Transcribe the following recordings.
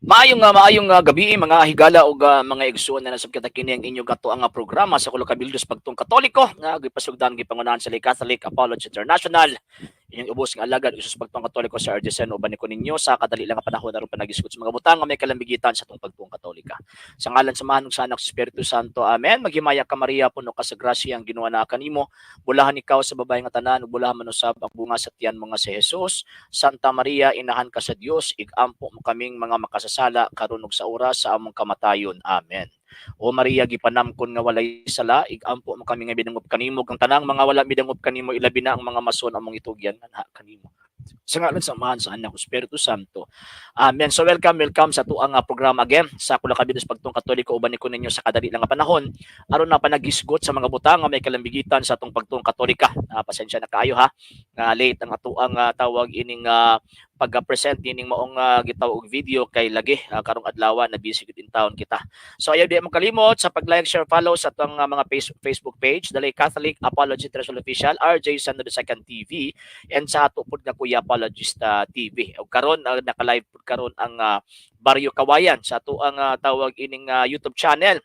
Maayong gabi, mga higala ug mga igsuon na nasab kita. Kini ang inyong ato ang programa sa Kulo Kabildos Pagtuong Katoliko nga gipasugdan, gipangunahan sa Catholic Apology International. Inyong ubos nga alagad usos pagtuong Katoliko sa RJSN, uban ko ninyo sa kadali lang nga panahon aron panagisgot sa mga butang nga may kalambigitan sa atong pagtuong Katolika. Sa ngalan sa Amahan ug sa Anak, sa Espiritu Santo. Amen. Maghimaya ka, Maria, puno ka sa grasya, ang Ginoo naa kanimo. Bulahan ikaw sa babae nga tanan ug bulahan man usab ang bunga sa tiyan mo nga si Jesus. Santa Maria, inahan ka sa Dios, igampo mo kaming mga makasasala karon ug sa oras sa among kamatayon. Amen. O Maria, gipanamkon nga walay sala, igampo mo kami nga midangop kanimo, kang tanang mga wala midangop kanimo, ilabi na ang mga mason among itugyan nga kanimo. Sa ngalan sa Amahan, sa Anak, Espiritu Santo. Amen. So welcome, welcome sa tuang programa again sa Kula Kabidos Pagtuong Katoliko. Uban ko ninyo sa kadali lang nga panahon aron na panagisgot sa mga butang nga may kalambigitan sa atong pagtuong Katolika. Pasensya na kaayo ha nga late ang atuang tawag ining pag-present ining maong gitawag og video kay lagi karong adlaw na busy gud in town kita. So ayaw di mo kalimot sa pag-like, share, follow sa atong mga Facebook page, Dalay Catholic Apology International Official, RJ Sando the Second TV, and sa ato pud nga Kuya Apologista TV. Ug karon naka-live pud karon ang Baryo Kawayan sa ato ang tawag ining YouTube channel.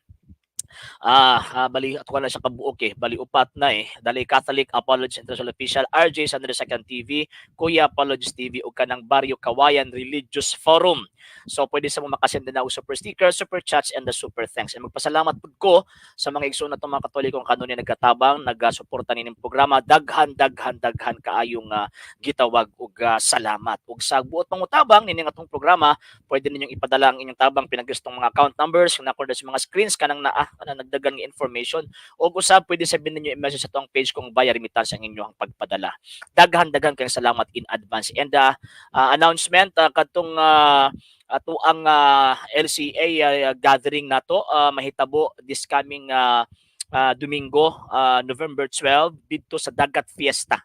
Bali ato na siya kabuok eh. Bali upat na eh. Dali Catholic Apologist International Official, RJ Sandro Second TV, Kuya Apologist TV ug kanang Baryo Kawayan Religious Forum. So pwede sa mo makasend na og super sticker, super chats and the super thanks. And magpasalamat pud ko sa mga igsoon natong mga Katolikong kanunay nagkatabang, nagasuporta nining programa. Daghan, daghan, daghan kaayong gitawag og salamat. Ug sa buot pangutabang nining atong programa, pwede ninyong ipadala ang inyong tabang pinagustong mga account numbers kung nakorda sa mga screens kanang naa kanang nagdagan nga information, o usab pwede sabihin ninyo i-message sa atong page kung via remittance ang inyong pagpadala. Daghan, daghan kayong salamat in advance. And announcement, katong ato ang LCA gathering nato mahitabo this coming Domingo, November 12, didto sa Dagat Fiesta.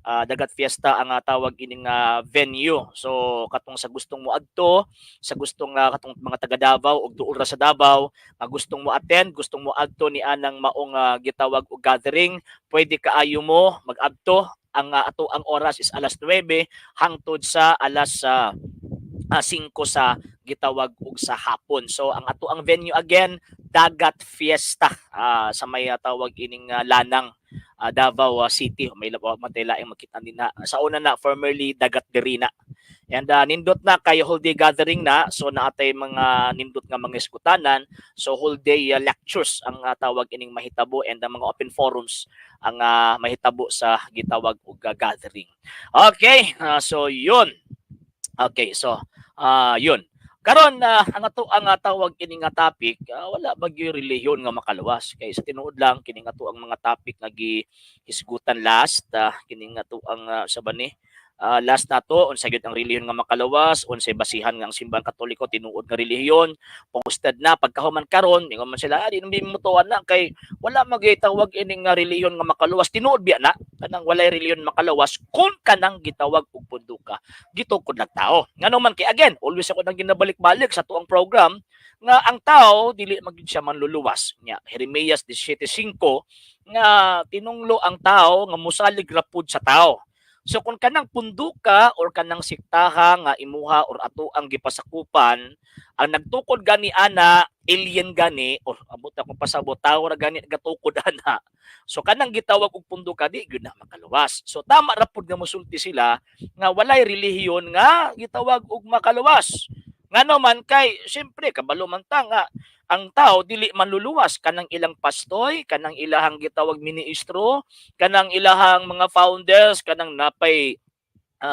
Dagat Fiesta ang tawag ining venue. So katong sa gustong mo adto, sa gustong katong mga taga Davao ug duol ra sa Davao, nga gustong mo attend, gustong mo adto ni anang maong gitawag og gathering, pwede kaayo mo mag-adto. Ang ato ang oras is alas 9 hangtod sa alas 5 sa gitawag og sa hapon. So ang ato ang venue again, Dagat Fiesta, sa may tawag ining Lanang, Davao City. May labaw man tayo laing makita din na. Sa una na formerly Dagat Dirina. And nindot na kay whole day gathering na, so naatay mga nindot nga mga eskutanan. So whole day lectures ang tawag ining mahitabo and ang mga open forums ang mahitabo sa gitawag og gathering. Okay, so yun. Okay, so yun. Karon ang ato ang tawag ini nga topic, wala ba gyud relihiyon nga makaluwas? Kay sa tinuod lang kini nga ato ang mga topic nga gihisgutan last, kini nga ato ang sa bani last nato, unsa gyud ang relihiyon nga makaluwas, unsay basihan nga ang Simbahang Katoliko tinuod nga relihiyon, posted na. Pagkahuman karon ingon man sila, "Ah, di mo tuwan na kay wala magyay tawag ining nga relihiyon nga makaluwas." Tinuod biya na kanang walay relihiyon makaluwas kung kanang gitawag og punduka gitukod lang tao? Ngano man kay again, always ako nang ginabalik-balik sa tuang program nga ang tao dili magyud siya manluluwas nya. Jeremias 17:5 nga tinunglo ang tao nga musalig ra pud sa tao. So kung kanang punduka or kanang siktaha nga imuha or ato ang gipasakupan, ang nagtukod gani ana alien gani or abot akong pasabot, tao ra gani gatukod ana. So kanang gitawag og punduka, di gyud na makaluwas. So tama ra pud nga mosulti sila nga walay relihiyon nga gitawag og makaluwas. Ngano man kay siyempre kabalo man ta nga ang tao dili manluluwas. Kanang ilang pastoy, kanang ilahang gitawag ministro, kanang ilahang mga founders, kanang napay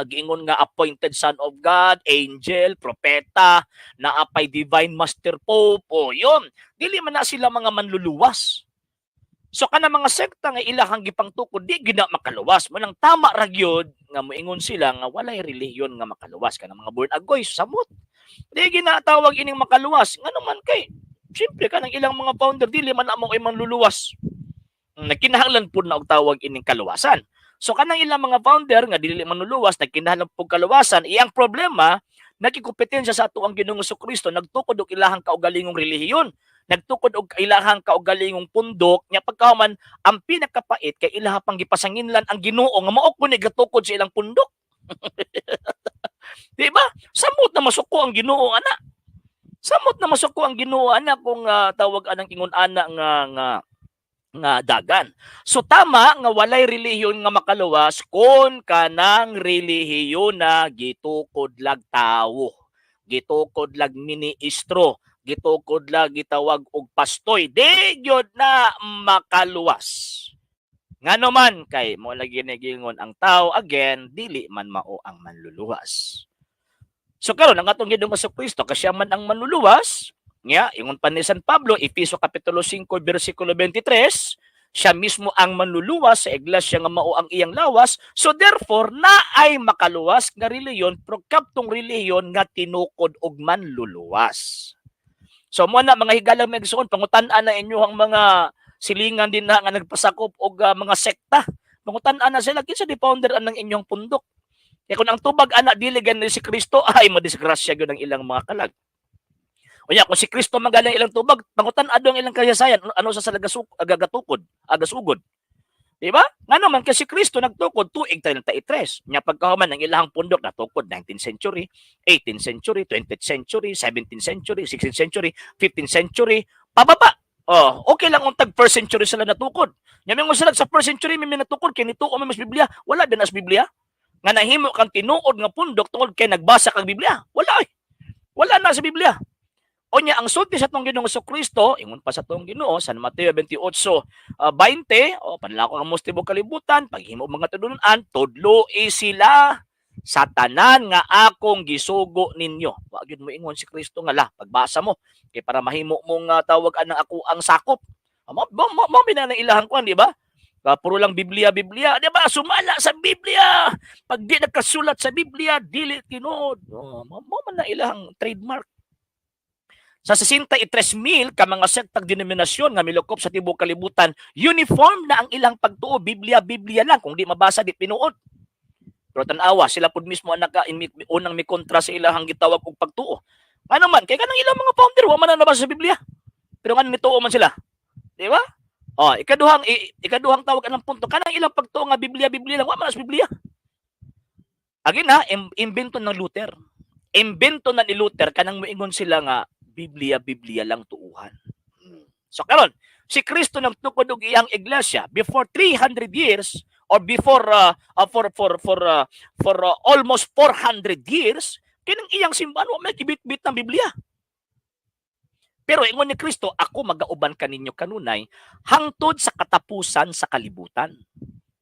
giingon nga appointed son of God, angel, propeta, naapay divine master pope, o yun. Dili man na sila mga manluluwas. So kana mga sekta nga ilahang gipangtukod, di gyud na makaluwas. Manang tama ra gyud nga moingon sila nga walay relihiyon nga makaluwas. Kanang mga born agoy samot. Di ginatawag ining makaluwas. Ngano man kay siyempre kanang ilang mga founder dili man amo ay manluluwas. Nagkinahanglan pud na og tawag ining kaluwasan. So kanang ilang mga founder nga dili manluluwas, nagkinahanglan pud kaluwasan. Iyang problema, nagkikompetensya sa ato ang Ginoong Kristo, nagtukod og ilahang kaugalingong relihiyon, nagtukod og ilahang kaugalingong pundok nya. Pagkahuman, ang pinakapait kay ilaha pang gipasanginlan ang Ginoo nga mao ko ni gatukod sa ilang pundok. Di ba? Samot na masuko ang Ginoo ana. Samot na masuko ang Ginoo ana kung tawag anang ingon ana nga dagan. So tama nga walay relihiyon nga makaluwas kung kanang relihiyon na gitukod lag tawo, gitukod lag ministro, gitukod lag gitawag og pastoy, di gyud na makaluwas. Ngano man kay mo lagi nagingon ang tao, again, dili man mao ang manluluwas. So karon, ang atong Ginoong Kristo kasi man ang manluluwas, nga ingon pa ni San Pablo, Efeso kapitulo 5 bersikulo 23, siya mismo ang manluluwas sa iglesia nga mao ang iyang lawas. So therefore, naay makaluwas nga relihiyon, pero kaptong relihiyon nga tinukod og manluluwas. So mo na, mga higalang mga igsoon, pangutan-an na inyo ang mga silingan din na nga nagpasakop og mga sekta. Pangutan-an na sila kinsa di founder anang inyong pundok. Kaya kung ang tubag ana dili gani si Kristo, ay madisgrasya gyud ang ilang mga kalag. Unya kung si Kristo magaling ilang tubag, pangutan-an ang ilang kasaysayan, ano sa sila gagatukod, agasugod. Di ba? Ngano man kasi si Kristo nagtukod tuig 33. Nya pagkahuman, ang ilahang pundok natukod 19th century, 18th century, 20th century, 17th century, 16th century, 15th century, pababa. Oh, okay lang untag first century sila natukod. Nya mingon sila sa first century may natukod kay nituo man mas Biblia. Wala din as Biblia. Nga nahimo kang tinuod nga pundok tungod kay nagbasa kang Biblia. Wala ay. Wala na sa Biblia. Unya ang sulti sa atong Ginoong Kristo, ingon pa sa atong Ginoo, San Mateo 28, 20, o panlako ang tibuok kalibutan, paghimo mga tudluan, tudloi sila sa tanan nga akong gisugo ninyo. Wa gyud mo ingon si Kristo nga la, pagbasa mo kay para mahimo mong tawag anang ako ang sakop. Mo mo mo, mo na ilahang kuan, di ba? Puro lang Biblia, Biblia, di ba? Sumala sa Biblia. Pag di nakasulat sa Biblia, dili tinuod. Oh, mo mo man na ilahang trademark. Sa 63,000 ka mga sektag denominasyon nga milukop sa tibuok kalibutan, uniform na ang ilang pagtuo, Biblia, Biblia lang. Kung di mabasa, di pinuod. Pero tan-awa, sila pud mismo ang naka unang mikontra sa ilahang gitawag og pagtuo. Ano man, kay kanang ilang mga founder, wa man na nabasa sa Biblia. Pero nga nituo man sila. Di ba? Oh, ikaduhang tawag anang punto, kanang ilang pagtuo nga Biblia, Biblia lang, wa man na sa Biblia. Again ha, imbento ng Luther. Imbento na ni Luther kanang moingon sila nga Biblia, Biblia lang tuuhan. So karon, si Kristo nagtukod og iyang iglesia before 300 years or before for almost 400 years, kining iyang simbahan wa may gibit-bit ng Biblia. Pero ingon ni Kristo, "Ako magauban kaninyo kanunay hangtod sa katapusan sa kalibutan."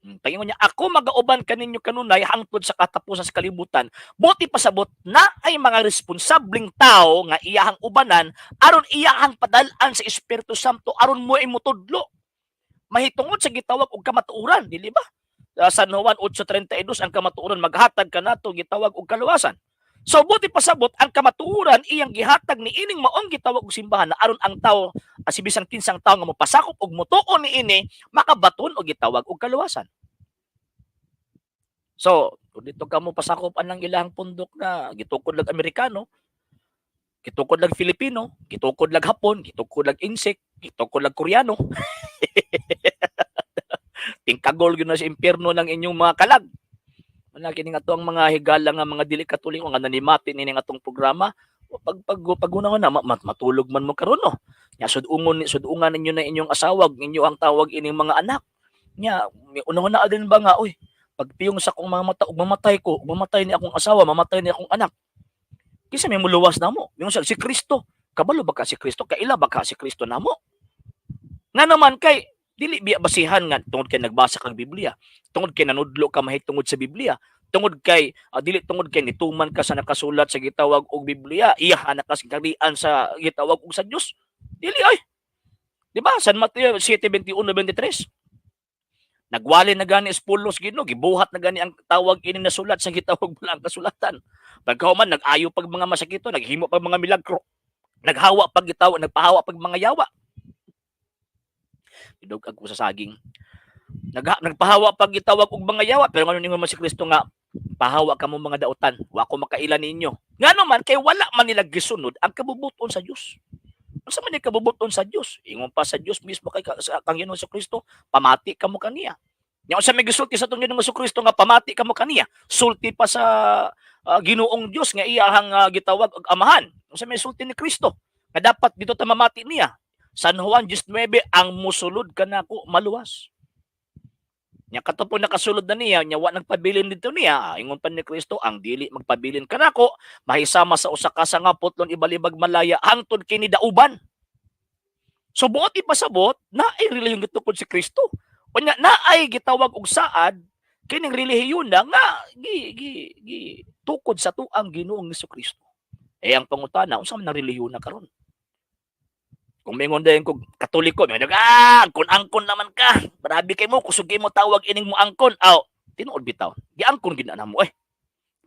Paingon niya, "Ako magauban kaninyo kanunay hangtod sa katapusan sa kalibutan." Buot ipasabot na ay mga responsableng tao nga iyahang ubanan aron iyahang padal-an sa Espiritu Santo aron mo motudlo. Mahitungod sa gitawag og kamatuoran, dili ba? San Juan 8:32, ang kamatuoran maghatag kanato gitawag og kaluwasan. So buot ipasabot, ang kamatuoran iyang gihatag ni ining maong gitawag og simbahan na aron ang tao, si bisan kinsang tao nga mopasakop og motuo niini, makabaton og gitawag og kaluwasan. So, kung dito ka mo pasakop anang ilang pundok na gitukod lag Amerikano, gitukod lag Filipino, gitukod lag Hapon, gitukod lag Insik, gitukod lag Koreano. Tingkagol gyud na sa impyerno ng inyong mga kalag. Wala kini nga ang mga higala nga mga dili Katoliko nga nanimati nini nga atong programa, pag pag na matulog man mo karon, no. Nya sud-ungon sud-ungan ninyo na inyong asawa, inyo ang tawag ining mga anak. Nya unahon na din ba nga, "Uy, pagpiyong sa akong mga mata ug mamatay ko, mamatay ni akong asawa, mamatay ni akong anak. Kinsa may muluwas namo?" Yung si Kristo. Kabalo ba ka si Kristo? Kaila ba ka si Kristo namo? Nga naman kay dili biya basihan nga tungod kay nagbasa kang Biblia, tungod kay nanudlo ka mahitungod sa Biblia, tungod kay dili tungod kay nituman ka sa nakasulat sa gitawag og Biblia, iya anak ka sa gitawag og sa Dios. Dili ay. Di ba? San Mateo 7:21-23. Nagwali na gani espulos Ginoo, gibuhat na gani ang tawag ini nasulat sa gitawag ang kasulatan. Pagkahuman, nag-ayo pag mga masakito, naghimo pag mga milagro, naghawa pag gitawag, nagpahawa pag mga yawa. Idog ko sa saging. Nagpahawa pag gitawag og mga yawa, pero ngano ningon man si Kristo nga pahawa kamo mga dautan, wa ko makaila ninyo. Ngano man kay wala man nila gisunod ang kabubuton sa Dios. Unsa man ni kabubuton sa Dios? Ingon pa sa Dios mismo kay sa kang Ginoong Kristo, pamati kamo kaniya. Nya unsa may gisulti sa atong Ginoong Kristo nga pamati kamo kaniya? Sulti pa sa Ginoong Dios nga iyahang gitawag og Amahan. Unsa may sulti ni Kristo? Nga dapat dito ta mamati niya. San Juan 19, ang musulod kanako maluwas. Nya kato po nakasulod na niya, nya wa nagpabilin dito niya, ingon pa ni Kristo, ang dili magpabilin kanako, mahisama sa usa ka sanga, putlon ibalibag malaya hangtod kini dauban. So buot ipasabot, naay relihiyon gitukod si Kristo. Unya naay gitawag og saad kining relihiyon na nga gi gi gi tukod sa tuang Ginoong Kristo. Eh ang pangutana, unsa man ang relihiyon na karon? Kung mingon dayon kog Katoliko, mingon ah, angkon-angkon naman ka. Grabe kay mo, kusog mo tawag ining mo angkon. Aw, tinuod bitaw. Giangkon gid na namo eh.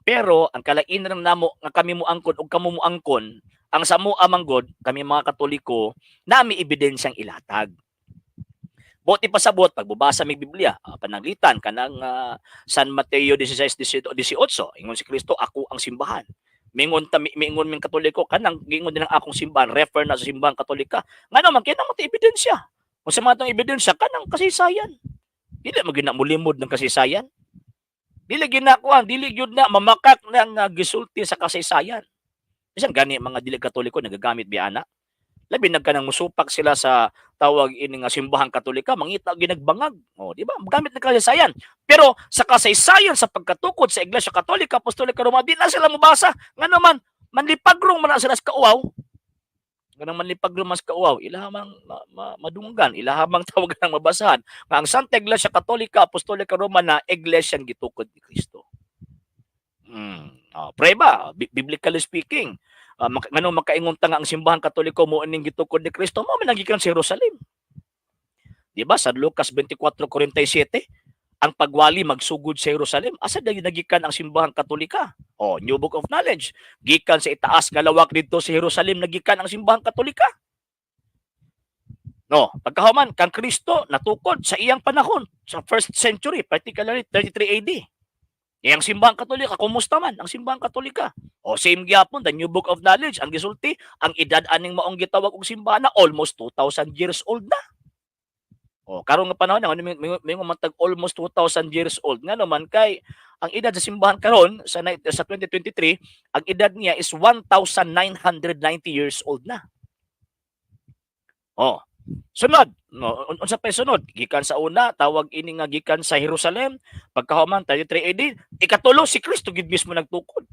Pero ang kalainan ng namo nga kami mo angkon ug kamo mo angkon, ang sa mo amang God, kami mga Katoliko, nami ebidensyang ilatag. Buot ipasabot, pagbabasa mig Biblia, pananglitan kanang San Mateo 16:18, ingon si Kristo, "Ako ang simbahan." Mingon ta mingon ming Katoliko kanang gingon din ang akong simbahan, refer na sa Simbahang Katolika. Ngano man kay mo ebidensya. Kung sa mga tong ebidensya kanang kasaysayan. Dili man gyud na mulimod ng kasaysayan. Dili gyud na kuan, dili gyud na mamakak ng gisulti sa kasaysayan. Bisan gani mga dili Katoliko nagagamit biya ana. Labi na kanang musupak sila sa tawag ini nga Simbahang Katolika, mangita ginagbangag. Oh, di ba? Gamit ng kasaysayan. Pero sa kasaysayan sa pagkatukod sa Iglesia Katolika Apostolika Romana, di na sila mobasa. Ngano man, manlipagrong man na sila sa kauaw. Ganang manlipagrong man sa kauaw, ilaha mang madunggan, ilaha mang tawag ng mabasahan nga ang Santa Iglesia Katolika Apostolika Romana, iglesia gitukod ni Kristo. Oh, prueba, biblically speaking, ngano makaingon ta nga ang Simbahang Katoliko mo ining gitukod ni Kristo, mo man gikan sa Jerusalem. Di ba? Sa Lucas 24:47, ang pagwali magsugod sa Jerusalem. Asa dayon nagikan ang Simbahang Katolika? Oh, New Book of Knowledge. Gikan sa itaas nga lawak didto sa Jerusalem nagikan ang Simbahang Katolika. No, pagkahuman kang Kristo natukod sa iyang panahon sa first century, particularly 33 AD. Iyang Simbahang Katolika, kumusta man ang Simbahang Katolika? O same gyapon, the New Book of Knowledge, ang gisulti, ang edad aning maong gitawag og simbahan na almost 2,000 years old na. O karon nga panahon nga may man tag almost 2,000 years old, ngano man kay ang edad sa simbahan karon sa 2023, ang edad niya is 1,990 years old na. Oh. Sunod, no, unsa pa sunod? Gikan sa una, tawag ini nga gikan sa Jerusalem, pagkahuman 33 AD, ikatulo, si Kristo gid mismo nagtukod.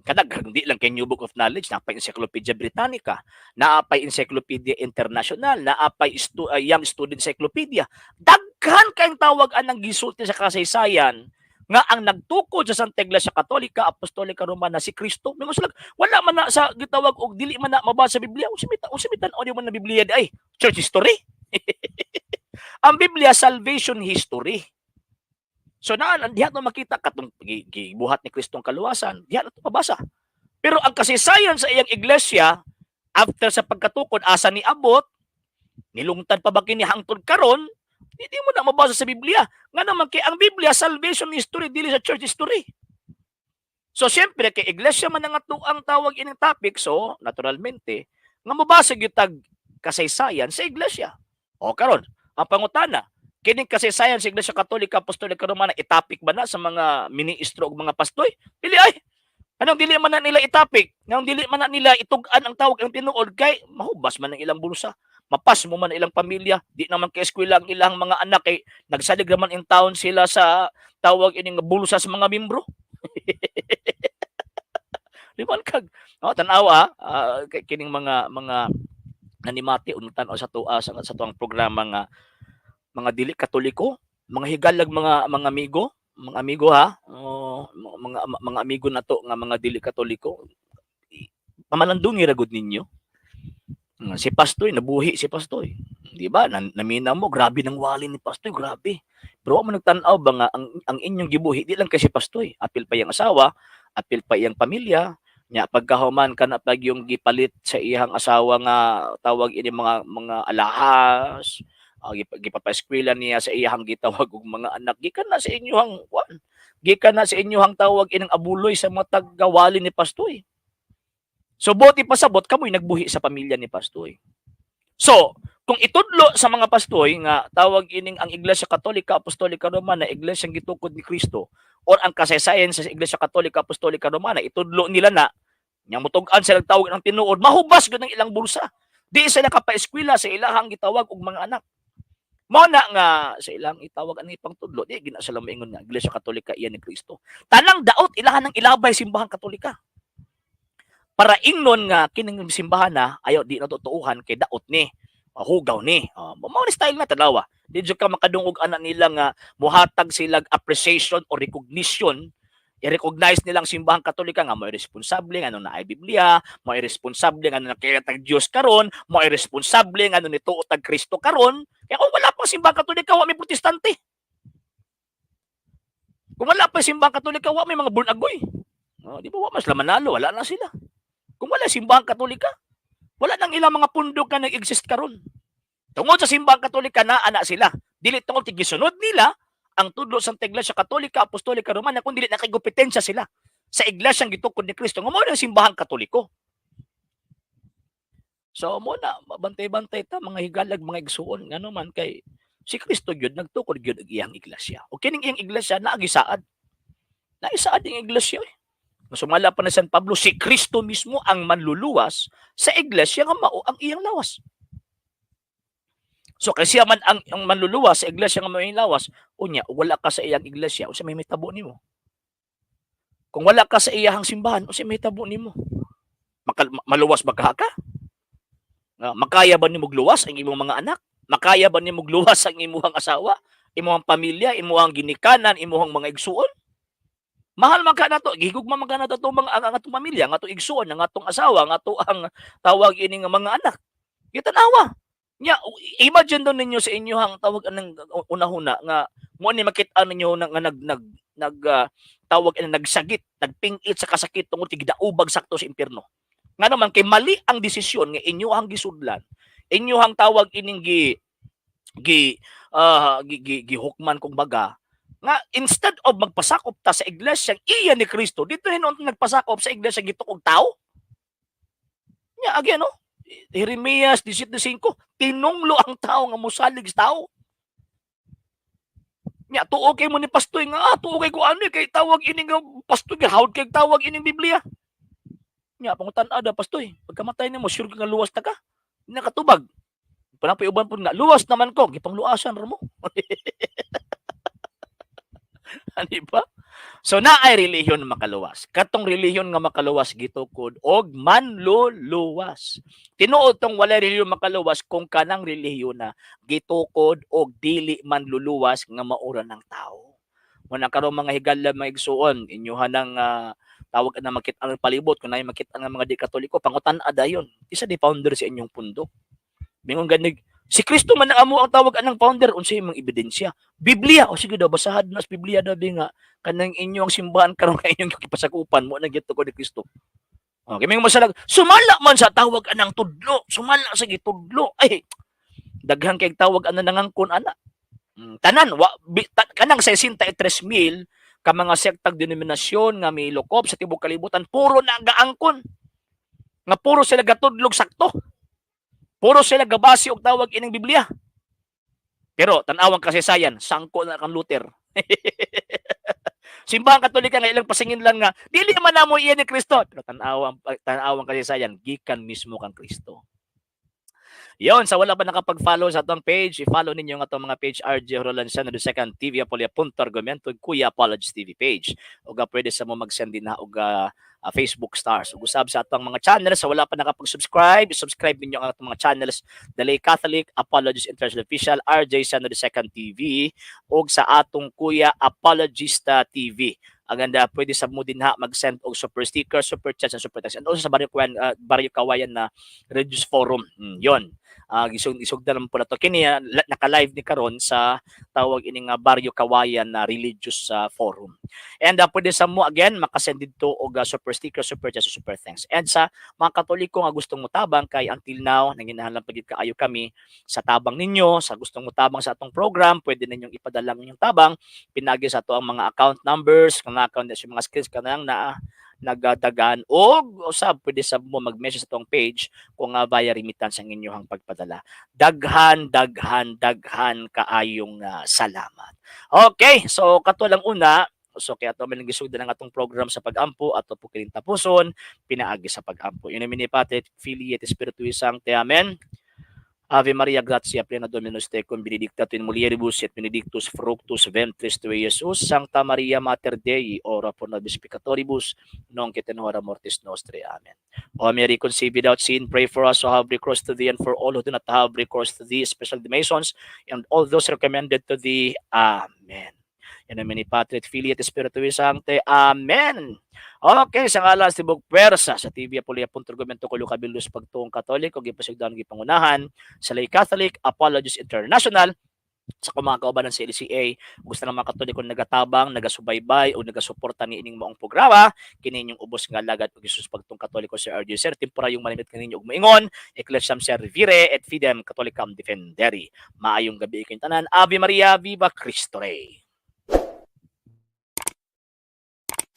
Kadag hindi lang kay New Book of Knowledge, naa pay Encyclopedia Britannica, naa pay Encyclopedia International, naa pay Young Student Encyclopedia. Daghan kayong tawag anang gisulti sa kasaysayan nga ang nagtukod sa Santa Iglesia Katolika Apostolika Romana si Kristo. Mingon sila, wala man na sa gitawag og dili man na mabasa sa Biblia. Unsa may tan-aw mo na Biblia di ay church history. Ang Biblia, salvation history. So naa diha to makita katong gibuhat ni Kristong kaluwasan, diha na to mabasa. Pero ang kasaysayan sa iyang iglesia after sa pagkatukod, asa ni abot, nilungtad pa ba kini hangtod karon, hindi mo na mabasa sa Biblia. Nga naman kay ang Biblia salvation history, dili sa church history. So siyempre kay iglesia man ang ang tawag ining topic, so naturalmente nga mabasa gyud tag kasaysayan sa iglesia. O karon, ang pangutana, kining kasaysayan sa Iglesia Katolika Apostolika Romana, itapik ba na sa mga ministro ug mga pastoy? Dili ay. Anong dili man na nila itapik? Nganong dili man na nila itug-an ang tawag ang tinuod kay mahubas man ang ilang bulsa. Mapas mo man ang ilang pamilya, di naman kay eskwela ang ilang mga anak kay nagsalig naman in town sila sa tawag ining bulsa sa mga membro. Di man kag no, tan-awa kay kining mga nanimati untan tan-aw sa tuwa sa tuang programa nga mga dili Katoliko, mga higalag mga amigo, mga amigo ha, oh, mga amigo nato nga mga dili Katoliko, pamalandungi ra gud ninyo. Si Pastoy, nabuhi si Pastoy. Di ba? Namina mo, grabe ng wali ni Pastoy, grabe. Pero wa mo nagtan-aw ba nga ang inyong gibuhi di lang kay si Pastoy, apil pa iyang asawa, apil pa iyang pamilya, nya pagkahuman kana pag yung gipalit sa iyang asawa nga tawag ini mga alahas, gipapaeskwela niya sa iyang gitawag og mga anak, gikan na sa inyong kuan, gikan na sa inyong tawag inang abuloy sa matag gawali ni Pastoy. So buot ipasabot, kamoy nagbuhi sa pamilya ni Pastoy. So, kung itudlo sa mga pastoy nga tawag ining ang Iglesia Katolika Apostolika Romana iglesia gitukod ni Kristo or ang kasaysayan sa Iglesia Katolika Apostolika Romana itudlo nila na Nya mutug-an sila tawag ng tinuod, mahubas gyud ang ilang bulsa. Di sila kapaeskwela sa ilahang gitawag og mga anak. Mao na nga sa ilang itawag ani pangtudlo, di gina sila moingon nga Iglesia Katolika iya ni Kristo. Tanang daot ilahan ng ilabay Simbahang Katolika. Para ingnon nga kining simbahan na ayaw di na tutuuhan kay daot ni, hugaw ni. Oh, mao ni style na tanawa. Di jud ka makadungog ana nila nga muhatag sila appreciation or recognition, i-recognize nilang Simbahang Katolika nga mo responsable nga naay Biblia, mo responsable nga nakilala tag Dios karon, mo responsable nga nituo tag Kristo karon. Kaya kung wala pang Simbahang Katolika, wa may Protestante. Kung wala pa Simbahang Katolika, wa may mga born agoy. Oh, di ba wa mas sila manalo, wala na sila. Kung wala Simbahang Katolika, wala nang ilang mga pundok na nag-exist karon. Tungod sa Simbahang Katolika na ana sila. Dili tungod kay gisunod nila ang tudlo sa Iglesia Katolika Apostolika Romana, kun dili nakigumpetensya sila sa iglesia gitukod ni Kristo nga mao ang Simbahang Katoliko. So mo na bantay-bantay ta, mga higalag, mga igsuon, ngano man kay si Kristo gyud nagtukod gyud og iyang iglesia. O kining iyang iglesia naagisaad. Naisaad ang iglesia eh. Sumala pa ni San Pablo, si Kristo mismo ang manluluwas sa iglesia nga mao ang iyang lawas. So kay siya man ang manluluwas sa iglesia nga mao iyang lawas, unya wala ka sa iyang iglesia, unsa may mitabo nimo? Kung wala ka sa iyang simbahan, unsa may mitabo nimo? Maluwas ba ka ka? Makaya ba nimo luwas ang imong mga anak? Makaya ba nimo luwas ang imong asawa, imong pamilya, imong ginikanan, imong mga igsuon? Mahal man ka nato, gihigugma man ka nato atong mga ang atong pamilya, ang atong igsuon, ang atong asawa, ang ato ang tawag ini nga mga anak. Gitanawa. Nya imagine daw ninyo sa inyohang tawag anang unahuna nga mo ni makit-an ninyo na, nga nag nag nag tawag ini nagsagit, nagpingit sa kasakit tungod kay gidaubag sakto sa impierno. Nga naman kay mali ang desisyon nga inyohang gisudlan, inyohang tawag ining gi gi gi, gi, gihukman kung baga, nga instead of magpasakop ta sa iglesia iya ni Kristo, dito hinuon nagpasakop sa iglesia gitukog tao. Nya again, no, Jeremias 17:5, tinunglo ang tao nga mosalig sa tao. Nya tuo kay mo ni pastoy nga tuo kay ko ano kay tawag ini nga pastoy, hawd kay tawag ining Biblia. Nya pangutan-a da, pastoy, pagkamatay nimo, sure ka nga luwas ta ka? Nakatubag. Panapoy uban pud nga luwas naman ko, gipangluasan ra mo. Ani ba? So naay relihiyon makaluwas. Katong relihiyon nga makaluwas gitukod og manluluwas. Tinuod tong walay relihiyon makaluwas kung kanang relihiyon na gitukod og dili manluluwas nga maura ng tao. Muna karon, mga higala, mga igsuon, inyuhan ng tawag na makit ang palibot kung naay makit ang mga di Katoliko, pangutan-a dayon. Isa di founder sa inyong pundok. Bingon ganig si Kristo man ang amo ang tawag anang founder, unsay imong ebidensya? Biblia. O sige daw, basahad na sa Biblia daw di nga kanang inyong simbahan karon kay inyong gipasakupan mo na gitukod ni Kristo. Okay, may masalag sumala man sa tawag anang tudlo, sumala sa gitudlo. Ay, daghan kay tawag ana nangangkon ana. Tanan wa bi, kanang 63,000 ka mga sektag denominasyon nga milukop sa tibuok kalibutan, puro na gaangkon. Nga puro sila gatudlog sakto. Puro sila gabase og tawag ining Biblia. Pero tan-awang kasaysayan, sangko na kang Luther. Simbahan Katolika nga ilang pasingin lang nga dili man namo iyan ni Kristo. Pero tan-awang kasaysayan, gikan mismo kang Kristo. Yon, sa wala pa nakapag-follow sa atong page, i-follow ninyo ang atong mga page, RJ Roland the Second TV, Apolia Punto Argumento, Kuya Apology TV page. O pwede sa mo mag-send din na og Facebook stars. Ug usab sa atong mga channels, sa wala pa nakapag-subscribe, i-subscribe ninyo ang atong mga channels, The Lay Catholic, Apologist International Official, RJ Sano the Second TV, ug sa atong Kuya Apologista TV. Ang ganda, pwede sa mo din ha mag-send og super sticker, super chat, and super text. And also sa Barrio Kawayan na Religious Forum. Yon. Isug isugdan naman po na to. Kini naka-live ni karon sa tawag ini nga Barrio Kawayan na Religious Forum. And pwede sa mo again makasend didto og super sticker, super chat, super thanks. And sa mga Katoliko nga gustong mutabang, kay until now nanginahanglan pa gid kaayo kami sa tabang ninyo, sa gustong mutabang sa atong program, pwede ninyong ipadala ang inyong tabang pinagi sa ato ang mga account numbers, kung account sa mga screens kanang na nagadagan, og usab pwede sab mo mag-message sa atong page kung via remittance ang inyong pagpadala. Daghan, daghan, daghan kaayong salamat. Okay, so kato lang una, So kaya ato man gisugdan ang atong program sa pagampo, ato po kining tapuson pinaagi sa pagampo. In nomine Patris, Filii et Spiritui Sancti. Amen. Ave Maria, gratia plena, Dominus tecum, benedicta tu in mulieribus et benedictus fructus ventris tui, Iesus. Sancta Maria, Mater Dei, ora pro nobis peccatoribus, nunc et in hora mortis nostrae. Amen. O Mary, conceived without sin, pray for us who have recourse to thee and for all who do not have recourse to thee, especially the Masons and all those recommended to thee. Amen. In nomine Patris, Filii et Spiritui Sancti. Amen. Okay, sa ngalan sa Tibok Pwersa sa TV Apulia Punto Argumento Kulo Kabildos Pagtuong Katoliko, gipasigdan, gipangunahan sa Lay Catholic Apologists International, sa akong mga kauban ng CLCA, gusto ng mga Katoliko nagatabang, nagasubaybay o nagasuporta ni ining maong programa, kini inyong ubos nga alagad og Jesus pagtuong Katoliko, si RJ Sir, tempura yung malimit kaninyo ug moingon, Ecclesiam Servire et Fidem Catholicam Defendere. Maayong gabi kayong tanan. Ave Maria, Viva Cristo Rey.